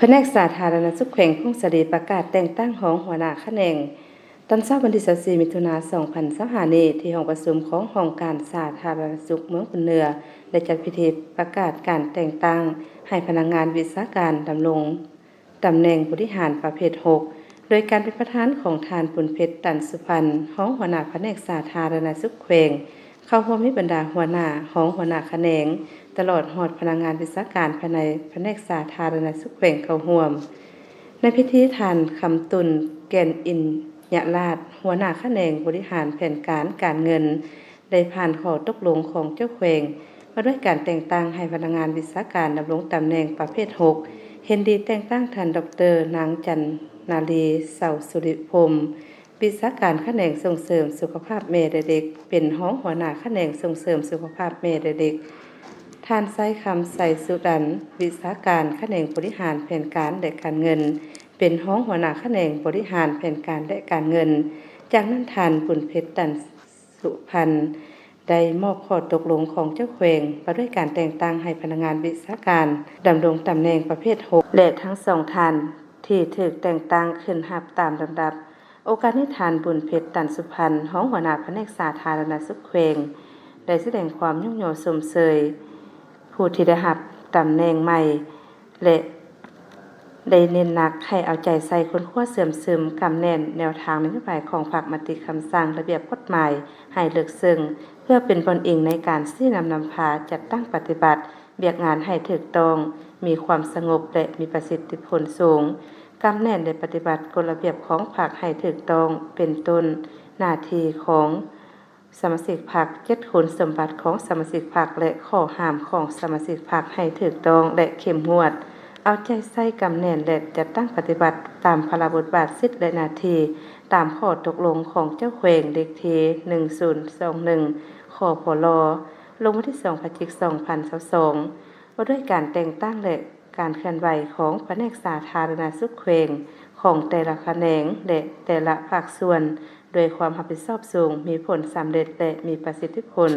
ພະແນກສາທາລະນະສຸກແຂວງຜົ້ງສາລີປະກາດແຕ່ງຕັ້ງຮອງຫົວໜ້າຂະແໜງ ຕອນເຊົ້າວັນທີຊາວສີ່ ມິຖຸນາ ສອງພັນຊາວຫ້ານີ້ ທີ່ຫ້ອງປະຊຸມຂອງຫ້ອງການສາທາລະນະສຸກເມືອງບຸນເໜືອ ໄດ້ຈັດພິທີປະກາດການແຕ່ງຕັ້ງໃຫ້ພະນັກງານວິຊາການດຳລົງຕຳແໜ່ງບໍລິຫານປະເພດຫົກ ໂດຍການເປັນປະທານຂອງທ່ານ ບຸນເພັດ ຕັນສຸພັນ ຮອງຫົວໜ້າພະແນກສາທາລະນະສຸກແຂວງ, ເຂົ້າຮ່ວມມີບັນດາຫົວໜ້າ, ຮອງຫົວໜ້າຂະແໜງ, ຕະຫຼອດຮອດພະນັກງານວິຊາການພາຍໃນພະແນກສາທາລະນະສຸກແຂວງເຂົ້າຮ່ວມ. ໃນພິທີ ທ່ານ ຄຳຕຸນ ແກ່ນອິນຍະລາດ ຫົວໜ້າຂະແໜງບໍລິຫານແຜນການການເງິນ ໄດ້ຜ່ານຂໍ້ຕົກລົງຂອງເຈົ້າແຂວງວ່າດ້ວຍການແຕ່ງຕັ້ງໃຫ້ພະນັກງານວິຊາການດຳລົງຕຳແໜ່ງປະເພດຫົກ ເຫັນດີແຕ່ງຕັ້ງທ່ານ ດອກເຕີ ນາງ ຈັນນາລີ ເສົາສຸລິພົມ ວິຊາການຂະແໜງສົ່ງເສີມສຸຂະພາບແມ່ ແລະ ເດັກ ເປັນຮອງຫົວໜ້າຂະແໜງສົ່ງເສີມສຸຂະພາບແມ່ ແລະ ເດັກ, ທ່ານ ໄຊຄຳ ໄຊສຸດັນ ວິຊາການຂະແໜງບໍລິຫານແຜນການ ແລະ ການເງິນ ເປັນຮອງຫົວໜ້າຂະແໜງບໍລິຫານແຜນການ ແລະ ການເງິນ. ຈາກນັ້ນ ທ່ານ ບຸນເພັດ ຕັນສຸພັນ ໄດ້ມອບຂໍ້ຕົກລົງຂອງເຈົ້າແຂວງວ່າດ້ວຍການແຕ່ງຕັ້ງໃຫ້ພະນັກງານວິຊາການດຳລົງຕຳແໜ່ງປະເພດຫົກ ແລະ ທັງສອງທ່ານທີ່ຖືກແຕ່ງຕັ້ງຂຶ້ນຮັບຕາມລຳດັບ. ໂອກາດນີ້ ທ່ານ ບຸນເພັດ ຕັນສຸພັນ ຮອງຫົວໜ້າພະແນກສາທາລະນະສຸກແຂວງ ໄດ້ສະແດງຄວາມຍົກຍໍຊົມເຊີຍຜູ້ທີ່ໄດ້ຮັບຕຳແໜ່ງໃໝ່ ແລະ ໄດ້ເນັ້ນໜັກໃຫ້ເອົາໃຈໃສ່ຄົ້ນຄວ້າເຊື່ອມຊຶມ, ກຳແໜ້ນແນວທາງນະໂຍບາຍຂອງພັກ, ມະຕິຄຳສັ່ງ, ລະບຽບກົດໝາຍໃຫ້ເລິກເຊິ່ງ ເພື່ອເປັນບ່ອນອີງໃນການຊີ້ນຳນຳພາຈັດຕັ້ງປະຕິບັດວຽກງານໃຫ້ຖືກຕ້ອງ, ມີຄວາມສະຫງົບ ແລະ ມີປະສິດທິຜົນສູງ, ກຳແໜ້ນ ແລະ ປະຕິບັດກົດລະບຽບຂອງພັກໃຫ້ຖືກຕ້ອງ ເປັນຕົ້ນ ໜ້າທີ່ຂອງ ສະມາຊິກພັກ, ເຈັດຄຸນສົມບັດຂອງສະມາຊິກພັກ ແລະ ຂໍ້ຫ້າມຂອງສະມາຊິກພັກໃຫ້ຖືກຕ້ອງ ແລະ ເຂັ້ມງວດ, ເອົາໃຈໃສ່ກຳແໜ້ນ ແລະ ຈັດຕັ້ງປະຕິບັດຕາມພາລະບົດບາດ, ສິດ ແລະ ໜ້າທີ່ ຕາມຂໍ້ຕົກລົງຂອງເຈົ້າແຂວງເລກທີ ໜຶ່ງສູນສອງໜຶ່ງ ຄພລ ລົງວັນທີສອງ ພະຈິກ ສອງພັນຊາວສອງ ວ່າດ້ວຍການແຕ່ງຕັ້ງ ແລະ ການເຄື່ອນໄຫວຂອງພະແນກສາທາລະນະສຸກແຂວງຂອງແຕ່ລະຂະແໜງ ແລະ ແຕ່ລະພາກສ່ວນ ດ້ວຍຄວາມຮັບຜິດຊອບສູງ, ມີຜົນສຳເລັດ ແລະ ມີປະສິດທິຜົນ.